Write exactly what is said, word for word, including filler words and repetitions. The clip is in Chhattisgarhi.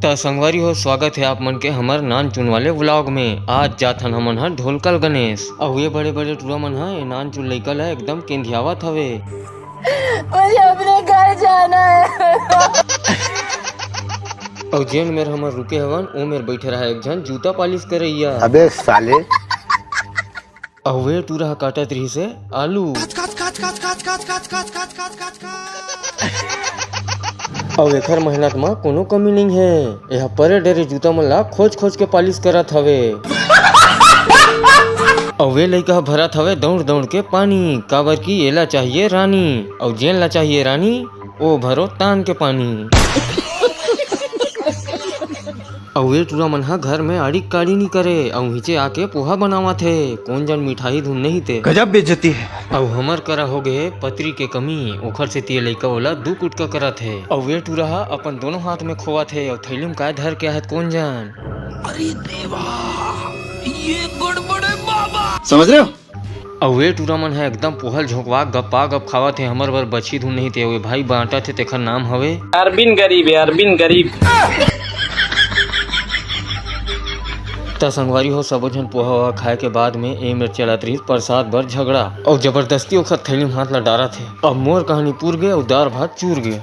त संगवारी हो, स्वागत हे आप मन के हमर नानचुन वाले vlog में। आज जाथन हमन ह ढोलकल गणेश। अउ ये बड़े-बड़े टूरा मन ह ए नानचुन लइका ल एकदम केंधियावत हवे। मुझे अपने घर जाना है। अउ जेन मेर हमन रुके हवन, ओ मेर बइठे रहा एक झन जूता पालिश करइया। अबे साले। अउ ए टूरा ह काटत रिहिस हे आलू। अउ एखर मेहनत म कोनो कमी नइ हे। एहा परे डरे जूता मन ला खोज खोज के पालिश करत हवे। अउ ए लइका ह भरत हवे दउड़ दउड़ के पानी, काबर कि एला चाहिए रानी। अउ जेन ला चाहिए रानी, ओ भरो तान के पानी। अउ ए टूरा मन ह घर में आड़ी काड़ी नी करे, अउ हिचे आके पोहा बनावत हे। कोन जन मिठाई धुन नहीं ते। गजब बेइज्जती है। अउ हमर करा हो गे पतरी के कमी, ओखर सेती ए लइका ओला दू कुटका करत हे। अउ ए टूरा ह अपन दोनों हाथ में खोवत हे, अउ थैली में काय धर के आहत कोन जन। अरे देवा, ये गड़बड़ है बाबा। समझ रहे हो? अउ ए टूरा मन ह एकदम पोहल झोंकवा गप्पा गप खावत हे, हमर बर बछी धुन नहीं ते, ओए भाई बांटत हे, तेखर नाम हवे। अरविंद गरीब है, अरविंद गरीब। त संगवारी हो, सबो झन पोहा वोहा खाए के बाद में ए मेर चलत रहिस प्रसाद बर झगड़ा, अउ जबरदस्ती ओखर थैली में हाथ ला डारत हे। अब मोर कहानी पूर गे अउ दार भात चूर गे।